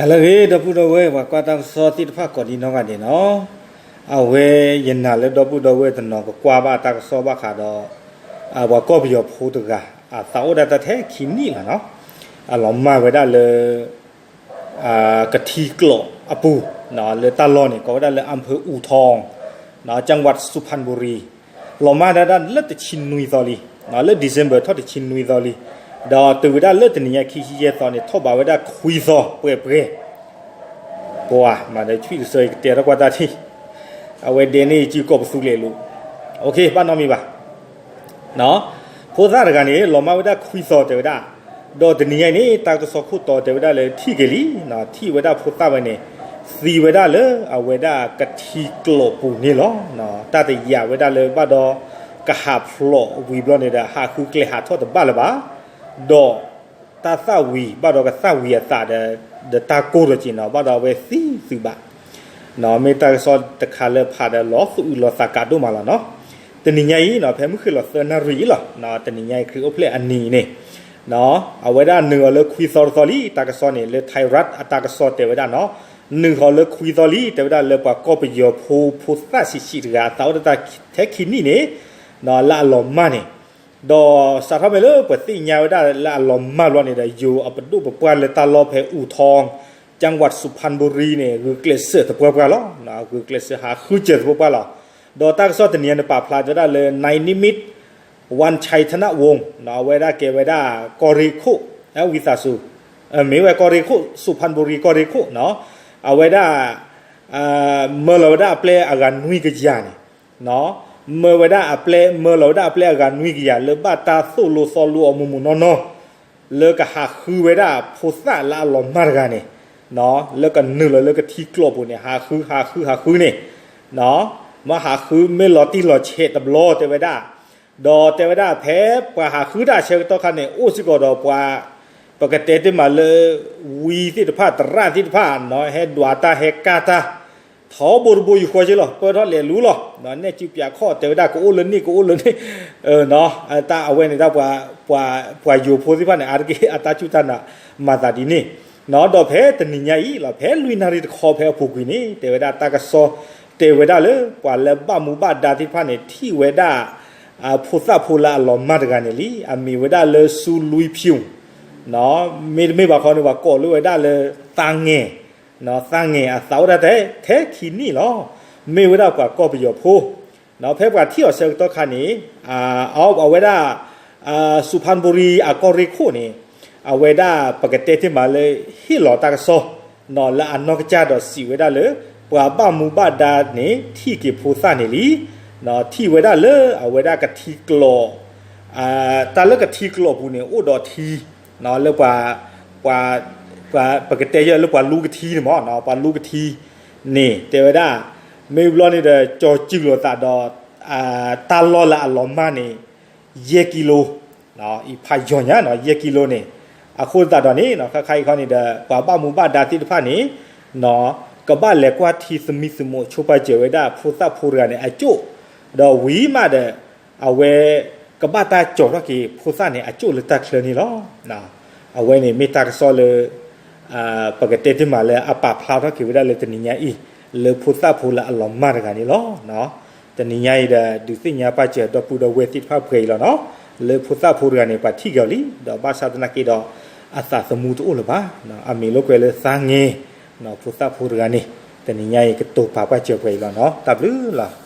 ဟါလၢအဂ့ၤ ဒီပုၢ်ဒီဝဲၢ် ပှၤကွၢ်တၢ်ကစီၣ်သ့ၣ်တဖၣ်ကိးဒံနီၢ်ဂၤဒဲးနီၤ, အဝဲယနာ်လၢဒီပုၢ်ဒီဝဲၢ်တနီၤကကွၢ်ဘၣ်တၢ်ကစီၣ်ဘၣ်ဃးဒီး ပှၤကီၢ်ပယီၤဖိတဂၤ အသးအိၣ်ဒၣ်တၢ်ထဲခံနံၣ်လီၤနီၤ, အလီၤမၢ်ဝဲဒၣ်လၢ ကထံကျိးအပူၤ, လၢတၢ်လီၢ်န့ၣ် ကိးဝဲဒၣ်လၢ อำเภออู่ทอง จังหวัดสุพรรณบุรี, လီၤမၢ်ဒၣ်လၢတဆံနွံသီလံ, လၢ December ထီၣ်တဆံနွံသီလံ, ဒီးတုၤဝဲဒၣ်လၢတနံၤညါခံဆံယဲၢ်သီန့ၣ် ထီၣ်ဘးဝဲဒၣ်ခွံသီပှဲၤပှဲၤ, ပှၤမၤဒီးဆွံၣ်တစၢကတဲထီၣ်ကွၢ်တၢ်ထံၣ်, အဝဲဒဲန့ၣ်စုကိးပသူလဲၤလိၤ, ဘၣ်နီတမံၤဘၣ် ဖိသၣ်တဂၤန့ၣ် လီၤမၢ်ဝဲဒၣ်ခွံသီတဲဝဲဒၣ်, ဒီးတနံၤညါအံၤန့ၣ် တၢ်ကစီၣ်ခိၣ်တီတဲဝဲဒၣ်လၢထံၣ်က့ၤလံ, ထံၣ်ဝဲဒၣ်ဖိသၣ်ဝဲန့ၣ် သံဝဲဒၣ်လၢအဝဲဒၣ်ကထံကျိးပူၤန့ၣ်လီၤ. တၢ်တယာ်ဝဲဒၣ်လၢဘၣ်ဒီး ကဟးဖျိးဝံၤဘျီန့ၣ်ဒီး ဟးဃုကျဲဟးထီၣ်တဘၣ်လၢၤဘၣ်, ဒီး တၢ်သၣ်ဝံၤဘၣ်ဒီးကသၣ်ဝံၤအသးဒီး ဒီးတၢ်ကိၢ်ဒီးက့ၤနီၤ ဘၣ်ဒီးအဝဲသံသုးဘၣ် မ့ၢ်တၢ်ကစီၣ်တခါလၢဖးဒီးလီၤသူၣ်အုးလီၤသးကးဒိၣ်မးလီၤနီၤ. တနံၤညါအံၤနီၤ ဖဲမုၢ်ဃ့ၢ်လီၤသၢနၣ်ရံၣ်အံၤလီၤ, တနံၤညါအံၤခရံာ်အိၣ်ဖျဲၣ်အနံၤအံၤန့ၣ်, အဝဲဒၣ်နုာ်အီၤလၢခွံသီတသီလံ တၢ်ကစီၣ်န့ၣ် လၢ Thai Rat အတၢ်ကစီၣ်တဲဝဲဒၣ်နီၤ, နုာ်အီၤလၢခွံသီလံ တဲဝဲဒၣ်လၢပှၤကီၢ်ပယီၤဖိ ဖိသၣ်ဆံးဆံးတဂၤ အသးအိၣ်ဒၣ်တၢ်ထဲခံနံၣ်န့ၣ် လၢအလီၤမၢ်န့ၣ် ဒီးစးထီၣ်မ့ၢ်လၢပှၤသ့ၣ်ညါဝဲဒၣ်လၢအလီၤမၢ်ဘျီန့ၣ်ဒီး ယိၤအပဒိၣ်ပပှၢ်လၢတၢ်လီၢ်ဖဲ อู่ทอง จังหวัดสุพรรณบุรี န့ၣ် ဂုာ်ကျဲးစၢးသပှၢ်ပှၢ်လီၤ. ဂုာ်ကျဲးစၢးဟးဃုစၢၤသပှၢ်ပှၢ်လီၤ. ဒီးတၢ်ကစီၣ်တနံၤအံၤန့ၣ် ပာ်ဖျါတဲဝဲဒၣ်လၢ นายนิมิต วันชัยธนวงศ์ အဝဲဒၣ်ကဲဝဲဒၣ် ကီၢ်ရ့ၣ်ခိၣ် ဝံသးစူၤ မ့ၢ်ဝဲကီၢ်ရ့ၣ်ခိၣ် สุพรรณบุรี ကီၢ်ရ့ၣ်ခိၣ်နီၤ, အဝဲဒၣ် မၢလီၤဝဲဒၣ်အပျဲၢ်အဂၤနွံကယၤန့ၣ်, မၢဝဲဒၣ်အပျဲၢ် မၢလီၤဝဲဒၣ်အပျဲၢ်အဂၤနွံကယၤ လၢဘၣ်တၢ်သိၣ်လိသီလိအီၤမုၢ်မုၢ်နီၢ်နီၢ် လၢကဟးဃုဝဲဒၣ်ဖိသၣ်လၢအလီၤမၢ်တဂၤန့ၣ်, လၢကနုာ်လီၤလၢကထံကျိးပူၤန့ၣ် ဟးဃု ဟးဃု ဟးဃုန့ၣ်, မ့ၢ်ဟးဃုမ့ၢ်လီၤတံၢ်လီၤဆဲးတဘျီတဲဝဲဒၣ်, ဒီးတဲဝဲဒၣ်ဖဲပှၤဟးဃုတၢ်ဆၢကတီၢ်ခါန့ၣ် အိၣ်စ့ၢ်ကီးဒီးပှၤ ပကတဲတ့ၢ်မးလၢ ဝံသ့ၣ်တဖၣ် သရၣ်သ့ၣ်တဖၣ် ဟဲဒွးတၢ်ဟဲကၢ်တၢ် ထီဘိတဘိယူၢ်ဃီက့လီၤ ပၢၢ်ထီၣ်လဲၤလူလီၤ, နဲၣ်စုပၠးခီၣ်တဲဝဲဒၣ်ကအိၣ်လၢန့ၣ် ကအိၣ်လၢန့ၣ်, တၢ်အဝဲန့ၣ်တၢ် ပှၤယိၤဖိသ့ၣ်တဖၣ်န့ၣ် အါတက့ၢ်အတၢ်စူၢ်တၢ်နာ်မၤသးဒ်န့ၣ်, ဒီးဖဲတနံၤညါအံၤလီၤ ဖဲလွံၢ်နၣ်ရံၣ်တခီဖဲအပူၤကွံာ်န့ၣ် တဲဝဲဒၣ်တၢ်ကစီၣ် တဲဝဲဒၣ်လၢ ပှၤလၢဘၣ်မူဘၣ်ဒါသ့ၣ်တဖၣ်န့ၣ် ထံၣ်ဝဲဒၣ် ဖိသၣ်ဖိလၢအလီၤမၢ်တဂၤန့ၣ်လံ, အမံၤဝဲဒၣ်လၢ ဆူလွံၢ်ဖၠူၣ် မ့တမ့ၢ်ဘၣ်ခီန့ၣ် ပှၤကိးလၢဝဲဒၣ်လၢ သါငဲၤ, သါငဲၤအသးအိၣ်ဒၣ်ထဲ ထဲခံနံၣ်လီၤ. မ့ၢ်ဝဲဒၣ်ပှၤကီၢ်ပယီၤဖိ, ဖဲပှၤထံၣ်အီၤဆၢကတီၢ်ခါန့ၣ် အဝဲဒၣ် စူဖၣ်ဘူရံအကီၢ်ရ့ၣ်ခိၣ်န့ၣ်, အဝဲဒၣ်ပကတဲတ့ၢ်မးလၢ ဟ့ၣ်လီၤတၢ်ကစီၣ် လၢအနီၢ်ကစၢ်ဒီးစံးဝဲဒၣ်လၢ ပှၤဘၣ်မူဘၣ်ဒါန့ၣ် ထံၣ်က့ၤဖိသၣ်န့ၣ်လံ, ထံၣ်ဝဲဒၣ်လၢအဝဲဒၣ်ကထံကျိး တၢ်လၢကထံကျိးပူၤန့ၣ် အိၣ်ဒီးထံ လၢ ပှၤ ပကတဲယဲလၢပှၤလူကထံန့ၣ်မး, ပှၤလူကထံန့ၣ် တဲဝဲဒၣ် မ့ၢ်ဘျီန့ၣ်ဒီး ကၠီၤစုၢ်လိာ်သးဒီး တၢ်လီၢ်လၢအလီၤမၢ်န့ၣ် ယဲၢ်ကံလိ အံၤဖးယီၤညါ ယဲၢ်ကံလိန့ၣ်, အဃိသတးဒီးန့ၣ် ခါခါအံၤခီန့ၣ်ဒီး ပှၤဘၣ်မူဘၣ်ဒါသ့ၣ်တဖၣ်န့ၣ် ကဘၣ်လဲၤကွၢ်ထံသမံသမိးဆိပာ်စၢၤဝဲဒၣ် ဖိသၣ်ဖိတဂၤန့ၣ် အကၠိၣ်, ဒီးဝံၤမးဒီး အဝဲ ကဘၣ်တၢ်ကၠီၤထီၣ်က့ၤဖိသၣ်န့ၣ် အကၠိၣ်လၢတၢ်ချၢန့ၣ်လီၤ. အဝဲန့ၣ်မ့ၢ်တၢ်ကစီၣ်လၢ ပကတဲတ့ၢ်မးလၢအပာ်ဖျါထီၣ်က့ၤဝဲဒၣ်လၢတနံၤညါအံၤ လၢဖိသၣ်ဖိလၢအလီၤမၢ်တဂၤန့ၣ်လီၤ. တနံၤညါအံၤဒီး ဒုးသ့ၣ်ညါပာ်စၢၤဒီပုၢ်ဒီဝဲၢ်သ့ၣ်တဖၣ်ပှဲၤအံၤလီၤနီၤ, လၢဖိသၣ်ဖိတဂၤန့ၣ် ပှၤထံၣ်က့ၤအီၤလံ ဒီးဘၣ်ဆၣ်သနာ်က့ဒီး အသးသမူတအိၣ်လၢၤဘၣ်. အမံၤလိာ်ကွဲလၢသါငဲၤ, ဖိသၣ်ဖိတဂၤန့ၣ် တနံၤညါအံၤကတိၤပာ်ပာ်စၢၤပှဲၤအံၤလီၤနီၤ, တၢ်ဘျုးလီၤ.